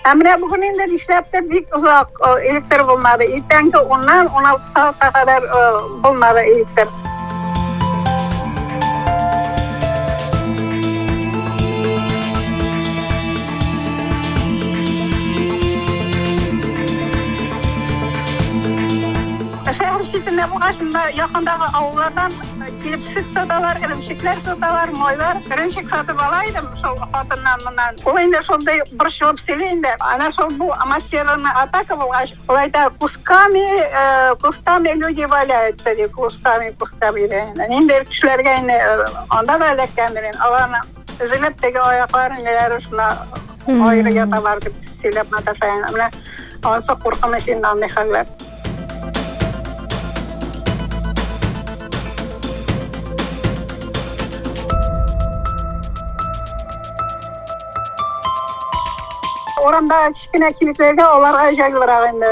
Ә менә бүген инде нишләптер бик озак электр булмады. Иртәнге 10-нан 16 сәгатькә кадәр булмады электр. Шәһәр читендә булгач, монда якындагы авыллардан килеп сөт саталар, эремчекләр саталар, майлар. Эремчек сатып ала идем шул хатыннан моннан. Ул инде шундый борчылып сөйли инде. Әнә шул бу массированная атака булгач, ул әйтә, кусками, кустами люди валяются, ди, кустами, кустами ди. Инде кешеләргә инде анда да эләккәндер инде. Аларны өзелеп теге аякларын ниләре шунда аеры яталар дип сөйләп маташа. Менә анысы куркыныч инде андый хәлләр. Урамда кечкенә кибетләргә аларга җайлырак инде.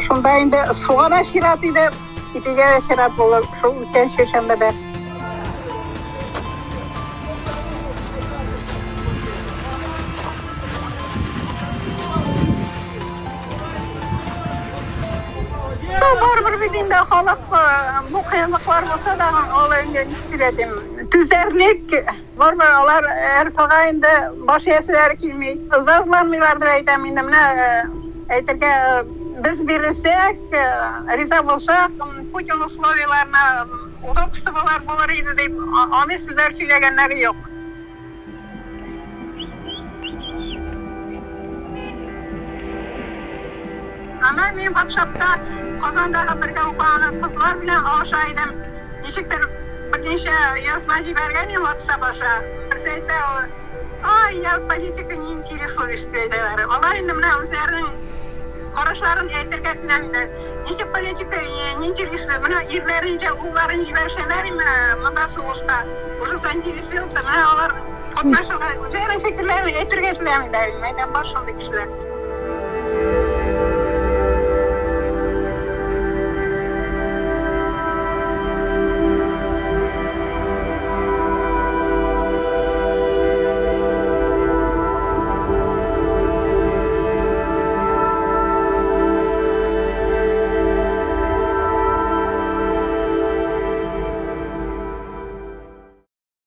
Шунда инде суга да чират иде, ипигә дә чират булыр шул үткән чәршәмбедә. Ну, барыбер бит инде халык бу кыенлыклар булса да, ул инде ничек әйтим, түзәрлек. Барыбер алар РФга инде баш ияселәре килми. Зарланмыйлар дип әйтәм инде. Менә әйтергә без бирелсәк, риза булсак, Путин условияләренә удобстволар булыр иде дип, андый сүзләр сөйләгәннәре юк. Аннан мин ватсапта Казандагы бергә укыган кызлар белән алыша идем. Ничектер берничә язма җибәргән идем ватсап аша. Берсе әйтә, Ай, я политикой не интересуюсь, дип әйтәләр. Алар инде менә үзләренең карашларын әйтергә теләмиләр. Ничек политика не интересует? Менә ирләрен, улларын җибәрсәләр инде монда сугышка, уже заинтересуются. Менә алар катнашырга, үзләренең фикерләрен әйтергә теләмиләр. Мәйдан бар шундый кешеләр.